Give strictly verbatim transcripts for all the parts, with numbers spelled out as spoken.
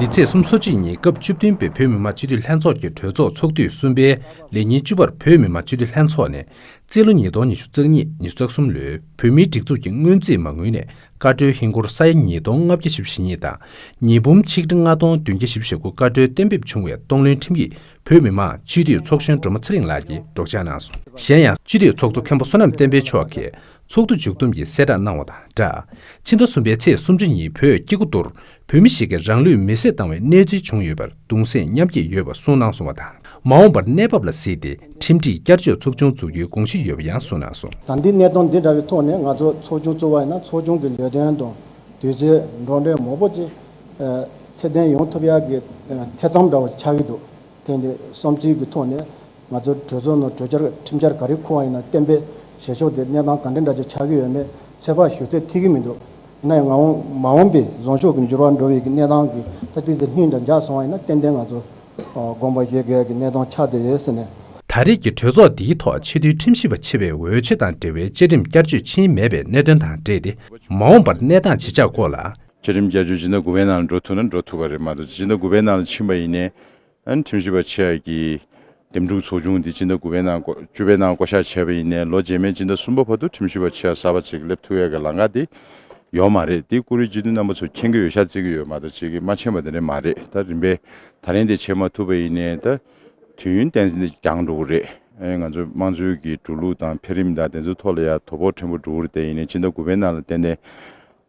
འདི་ཚེས་གསུམ་སོ་གཅིག་ཉིན་སྐབས་བཅུ་བདུན་པའི་བོད་མི་མང་སྤྱི་འཐུས་ལྷན་ཚོགས་ཀྱི་གྲོས་ཚོགས་ཚོགས་དུས་གསུམ་པའི་ལས་ཉིན་བཅུ་པར་བོད་མི་མང་སྤྱི་འཐུས་ལྷན་ཚོགས་ནས་རྩིས་ལོ་ཉིས་སྟོང་ཉི་ཤུ་རྩ་གཉིས་ཉི་ཤུ་རྩ་གསུམ་ལོའི་བོད་མིའི་སྒྲིག་འཛུགས་ཀྱི་སྔོན་རྩིས་མ་དངུལ་ནས་བཀའ་འཁྲོལ་ཧིན་སྒོར་ས་ཡ་ཉིས་སྟོང་ལྔ་བརྒྱ་བཞི་བཅུ་ཞེ་གཉིས་དང་། ཉིས་འབུམ་ཆིག་ཁྲི་ལྔ་སྟོང་བདུན་བརྒྱ་བཞི་བཅུ་ཞེ་དགུ་བཀའ་འཁྲོལ་གཏན་འབེབས་བྱུང་བའི་གཏོང་ལེན་ཁྲིམས་ཡིག་བོད་མི་མང་སྤྱི་འཐུས་ཚོགས་གཞོན་སྒྲོལ་མ་ཚེ་རིང་ལགས་ཀྱིས་སྒྲོག་སྦྱང་གནང་སོང་། གཞན་ཡང་སྤྱི་འཐུས་ཚོགས་གཙོ་མཁན་པོ་བསོད་ནམས་བསྟན་འཕེལ་མཆོག་གིས་ཚོགས་འདུ་མཇུག་བསྡོམས་ཀྱི་གསལ་བསྒྲགས་གནང་བ་དང་སྦྲགས། ཕྱི་ཟླ་གསུམ་པའི་ཚེས་སུམ་ཅུ་ཉིན་བོད་སྐྱེ་རྒུ་མདོར་བོད་མི་ཞིག་གིས་རང་ལུས་མེར་སྲེག་བཏང་བའི་གནས་ཚུལ་བྱུང་ཡོད་པར་གདུང་སེམས་མཉམ་སྐྱེད་ཡོད་པ་གསུངས་གནང་སོང་བ་དང་། མ་འོངས་པར་གནས་བབ་ལ་གཟིགས་ཏེ་ཁྲིམས་སྒྲིག་བསྐྱར་བཅོས་ཚོགས་ཆུང་འཛུགས་རྒྱུའི་དགོངས་གཞི་ཡོད་པ་ཡང་གསུངས་གནང་སོང་། ད་ལྟའི་གནས་སྟངས་འདི་འདྲ་བའི་ཐོག་ནས་ང་ཚོ་ཚོགས་ཆུང་བཙུགས་པ་ཡིན་ན་ཚོགས་ཆུང་གི་ལས་དོན་དང་དུས་ཚོད་འགྲོ་གྲོན་མང་པོ་ཅིག་ཚད་ལྡན་ཡོང་ཐུབ་ཡག་གི་ཐེ་ཚོམ་འདྲ་བོ་ཆགས་ཀྱི་འདུག་དེ་འདི་བསམ་ཚུལ་གྱི་ཐོག་ནས་ང་ཚོ་གྲོས་ཚོགས་ནང་གྲོས་འཆར་ཁྲིམས་འཆར་ག་རེ་འཁུར་བ་ཡིན་ན་གཏན་འབེབས་བྱེད་ཕྱོགས་དེ་གནས་སྟངས་ག་འདྲ་འདྲ་ཅིག་ཆགས་ཀྱི་ཡོད་མེད་ཚོད་དཔག་ཞུ་ཚད་ཐིག་གི་མི་འདུག་ཡིན་ན་ཡང་མ་འོངས་མ་འོངས་པའི་བཟང་ཕྱོགས་ཀྱི་འགྱུར་བ་འགྲོ་བའི་གི་གནས་སྟངས་ཀྱི་ད་ཏིག་ཙམ་ལྷིང་འདྲ་འཇགས་སོང་བ་ཡིན་ན་ཏན་ཏན་ང་ཚོ་དགོངས་པ་བཞེས་དགོས་ཀྱི་གནས་སྟངས་ཆགས་བསྡད་ཡོད་ཟེར་ནས། ད་རེས་ཀྱི་གྲོས་ཚོགས་འདིའི་ཐོག་ཕྱི་དྲིལ་ཁྲིམས་ཞིབ་པ་ཆེ་བའི་འོས་ཆོས་དང་འབྲེལ་བའི་བཅའ་ཁྲིམས་བསྐྱར་བཅོས་ཕྱིན་མེད་པའི་གནད་དོན་དང་འབྲེལ་ཏེ་མ་འོངས་པར་གནས་སྟངས་ཇི་ཆགས་སྐོར་ལ། བཅའ་ཁྲིམས་བསྐྱར་བཅོས་སྤྱི་ཟླ་དགུ་པའི་ནང་ལ་འགྲོ་ཐུབ་ན་འགྲོ་ཐུབ་པ་རེད་མ་གཏོགས་སྤྱི་ཟླ་དགུ་པའི་ནང་ལ་ཕྱིན་པ་ཡིན་ནའི། ཨ་ནི་ཁྲིམས་ཞིབ་པ་ཆེ་ཡ་གི་འདེམས་སྒྲུག་ཚོགས་ཆུང་འདི་སྤྱི་ཟླ་དགུ་པའི་ནང་བསྐོ་བཅུ་པའི་ནང་བསྐོ་གཞག་བྱས་པ་ཡིན་ནའི་ལོ་རྗེས་མའི་སྤྱི་ཟླ་གསུམ་པ་བར་དུ་ཁྲིམས་ཞིབ་པ་ཆེ་ཡ་གསར་པ་ཅིག་སླེབས་ཐུབ་ཡ་གི་ལམ་ཁ་དེ་ཡོད་མ་རེད། དེ་བཀུར་འོས་སྤྱི་འཐུས་རྣམ་པ་ཚོ་མཁྱེན་གྱི་ཡོད་ཤག་བརྩི་གི་ཡོད་མ་གཏོགས་ཅིག་གི་མ་མཁྱེན་པ་དེ་འདྲ་མ་རེད། ད་རིམ་པས་ད་ལན་དེ་བྱས་མ་ཐུབ་པ་ཡིན་ནའི་ད་དུས་ཡུན་ཏན་ཏན་འགྱངས་འགྲོ་གི་རེད། ཨེ་ང་ཚོ་དམངས་གཙོའི་གི་འགྲོ་ལུགས་དང་འཕེལ་རིམ་དང་དེ་ཚོའི་ཐོག་ལ་ཡ་དོ་ཕོག་ཕྲན་བུ་འགྲོ་གི་རེད། དེ་ཡིན་ནའི་སྤྱི་ཟླ་དགུ་པའི་ནང་ལ་ཏན་ཏན་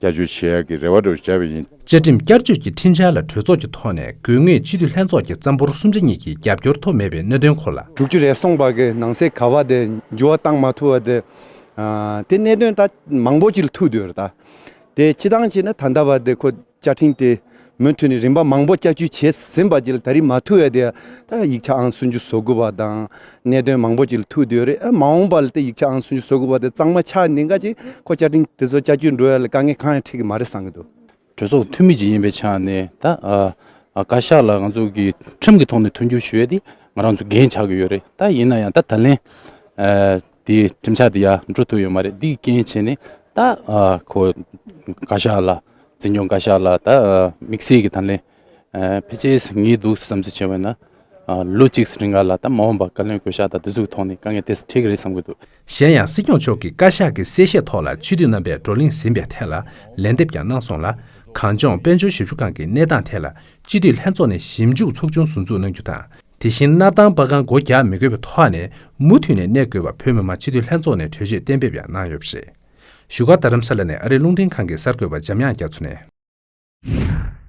བསྐྱར་བཅོས་བྱེད་ཡག་གི་རེ་བ་འདྲ་བོ་བྱས་པ་ཡིན། བཅའ་ཁྲིམས་བསྐྱར་བཅོས་ཀྱི་ཁྲིམས་འཆར་ལ་གྲོས་ཚོགས་ཀྱི་ཐོག་ནས་དགོས་ངེས་སྤྱི་འཐུས་ལྷན་ཚོགས་ཀྱི་རྩ་འབོར་གསུམ་ཆ་གཉིས་ཀྱི་རྒྱབ་སྐྱོར་ཐོབ་མེད་པའི་གནད་དོན་སྐོར་ལ། དྲུག་ཅུ་རེ་གསུམ་པ་གི་ནང་གསེས་ག་བ་དེ་འགྱུར་བ་བཏང་མ་ཐུབ་པ་དེ། ཨ་དེ་གནད་དོན་ད་མང་པོ་ཅིག་ལ་ཐུག་བསྡད་ཡོད་རེད་ད། དེ་སྤྱི་བཏང་བྱས་ན་ད་ལྟ་བ་དེ་ཁོ་བཅའ་ཁྲིམས་དེ་མུ་མཐུད་ནས་རིམ་པ་མང་པོ་བསྐྱར་བཅོས་བྱས་ཟིན་པ་ཅིག་ལ་ད་རེས་མ་ཐུབ་ཡ་དེ་ད་ཡིག་ཆ་ཨང་སུམ་ཅུ་སོ་དགུ་པ་དང་གནད་དོན་མང་པོ་ཅིག་ལ་ཐུག་བསྡད་ཡོད་རེད། ཨ་མ་འོངས་པ་ལ་དེ་ཡིག་ཆ་ཨང་སུམ་ཅུ་སོ་དགུ་པ་དེ་གཙང་མ་ཆགས་ནས་འགའ་ཅིག་ཁོ་བཅའ་ཁྲིམས་དེ་ཚོ་བསྐྱར་བཅོས་འགྲོ་ཡ་ལ་དཀའ་ངལ་གང་ཡང་འཕྲད་ཀྱི་མ་རེད་བསམ་གྱི་འདུག་གྲོས་ཚོགས་འཐུས་མི་ཅིག་ཡིན་པའི་ཆ་ནས་ད་ཨ་ཨ་བཀའ་ཤག་ལ་ང་ཚོ་གི་ཁྲིམས་ཀྱི་ཐོག་ནས་མཐུན་འགྱུར་ཞུ་ཡས་དེ་ང་རང་ཚོ་འགན་ཆགས་ཀྱི་ཡོད་རེད། ད་ཡིན་ན་ཡང་ད་ད་ལན་ཨ་དེ་ཁྲིམས་འཆར་དེ་ཡར་འགྲོ་ཐུབ་ཡོད་མ་རེད། འདི་གི་རྐྱེན་བྱས་ནས་ད་ཨ་ཁོ་བཀའ་ཤག་ལ་འཛིན་སྐྱོང་བཀའ་ཤག་ལ་ད་ཨ་དམིགས་བསལ་གྱི་ད་ལན་ཨ་ཕལ་ཆེར་ངེས་འདུག་བསམ་ཚུལ་བྱས་པ་ཡིན་ན། ཨ་ལོ་གཅིག་རིང་ག་ལ་ད་མ་འོངས་པ་བཀའ་བློན་བསྐོ་གཞག་དང་དེ་ཚོའི་ཐོག་ནས་དཀའ་ངལ་དེ་འཕྲད་ཀྱི་རེད་བསམ་གྱི་འདུག་གཞན་ཡང་སྲིད་སྐྱོང་མཆོག་གིས་བཀའ་ཤག་གི་གསལ་བཤད་ཐོག་ལ་ཆོས་དུས་རྣམ་པའི་བགྲོ་གླེང་ཟིན་པའི་ཐད་ལ་ལན་འདེབས་ཀྱང་གནང་སོང་ལ། གངས་ལྗོངས་དཔལ་འབྱོར་ཞབས་ཞུ་ཁང་གི་གནས་སྟངས་ཐད་ལ་སྤྱི་འཐུས་ལྷན་ཚོགས་ནས་ཞིབ་འཇུག་ཚོགས་ཆུང་ཟུར་འཛུགས་གནང་རྒྱུ་དང་། དེ་བཞིན་སྣར་ཐང་པ་སྒང་སྒོ་རྒྱག་མི་དགོས་པའི་ཐོག་ནས་མུ་མཐུད་ནས་གནས་དགོས་པ་བོད་མི་མང་སྤྱི་འཐུས་ལྷན་ཚོགས་ནས་གྲོས་ཆོད་གཏན་འབེབས་ཡང་གནང་ཡོད་པ་རེད། བཞུགས་སྒར་རྡ་རམ་ས་ལ་ནས་ཨ་རིའི་རླུང་འཕྲིན་ཁང་གི་གསར་འགོད་པ་འཇམ་དབྱངས་རྒྱ་མཚོ་ནས།